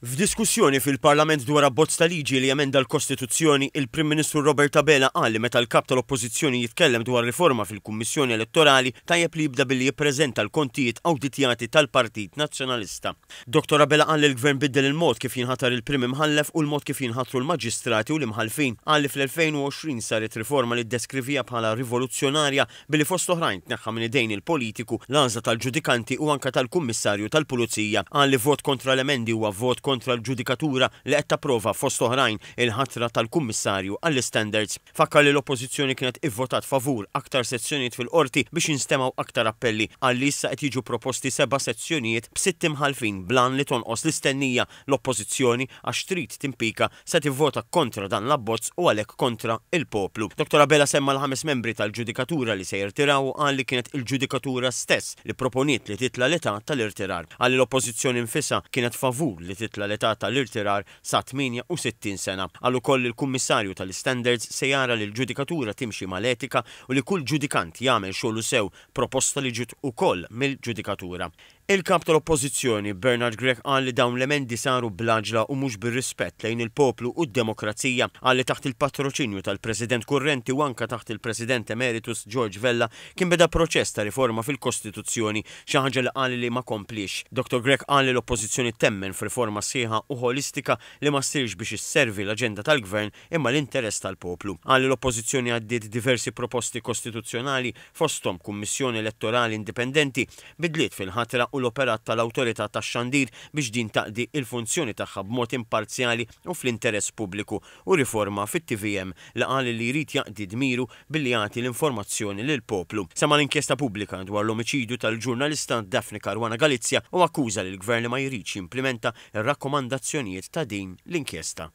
F'diskussjoni fil-Parlament dwar abbozz ta' liġi li jemenda l-Kostituzzjoni, il-Prim Ministru Robert Abela qal li meta l-Kap tal-Oppożizzjoni jitkellem dwar riforma fil-Kummissjoni Elettorali, tajjeb li jibda billi jippreżenta l-kontijiet awditjati tal-Partit Nazzjonalista. Dottor Abela qal li l-Gvern biddel il-mod kif jinħatar il-Prim Imħallef u l-mod kif jinħatru l-Maġistrati u l-Imħallfin. Qal li fl-2020 saret riforma li ddeskrivieha bħala rivoluzzjonarja billi fost oħrajn tneħħa minn idejn il-politiku l-għażla tal-ġudikanti u anke tal-Kummissarju tal-Pulizija. Qal li vot kontra l-emendi huwa vot kontra l-ġudikatura li qed tapprova fost oħrajn il-ħatra tal-Kummissarju għall-Istandards. Fakkar li l-Oppożizzjoni kienet ivvotat favur aktar sezzjonijiet fil-Qorti biex jinstemgħu aktar appelli. Qal li issa qed jiġu proposti seba' sezzjonijiet b'sitt imħallfin bl-għan li tonqos l-istennija. L-Oppożizzjoni, għax trid timpika, se tivvota kontra dan l-abbozz u għalhekk kontra l-poplu. Dottor Abela semma l-ħames membri tal-ġudikatura li se jirtiraw u qal li kienet il-ġudikatura stess li pproponiet li titla' l-età tal-irtirar. Qal li l-Oppożizzjoni nfisha kienet favur li titla' l-età tal-irtirar sa 68 sena. Qal ukoll li l-Kummissarju tal-Istandards se jara li l-ġudikatura timxi mal-etika u li kull ġudikant jagħmel xogħlu sew, proposta li ġiet ukoll mill-ġudikatura. Il-Kap tal-Oppożizzjoni, Bernard Grech qal li dawn l-emendi saru bl-għaġla u mhux bir-rispett lejn il-poplu u d-demokrazija. Qal li taħt il-patroċinju tal-President kurrenti u anke taħt il-President Emeritus George Vella kien beda proċess ta' riforma fil-Kostituzzjoni, xi ħaġa li qal li ma kompliex. Dottor Grech qal li l-Oppożizzjoni temmen f'riforma sħiħa u ħolistika li ma ssirx biex isservi l-aġenda tal-Gvern imma l-interess tal-poplu. Qal li l-Oppożizzjoni għaddiet diversi proposti kostituzzjonali fosthom Kummissjoni Elettorali Indipendenti, bidliet fil-ħatra u l-operat tal-Awtorità tax-Xandir biex din taqdi l-funzjoni tagħha b'mod imparzjali u fl-interess pubbliku u riforma fit-TVM li qal li jrid jaqdi dmiru billi jagħti l-informazzjoni lill-poplu. Semma l-inkjesta pubblika dwar l-omiċidju tal-ġurnalista Daphne Caruana Galizia u akkuża lill-Gvern li ma jridx jimplimenta r-rakkomandazzjonijiet ta' din l-inkjesta.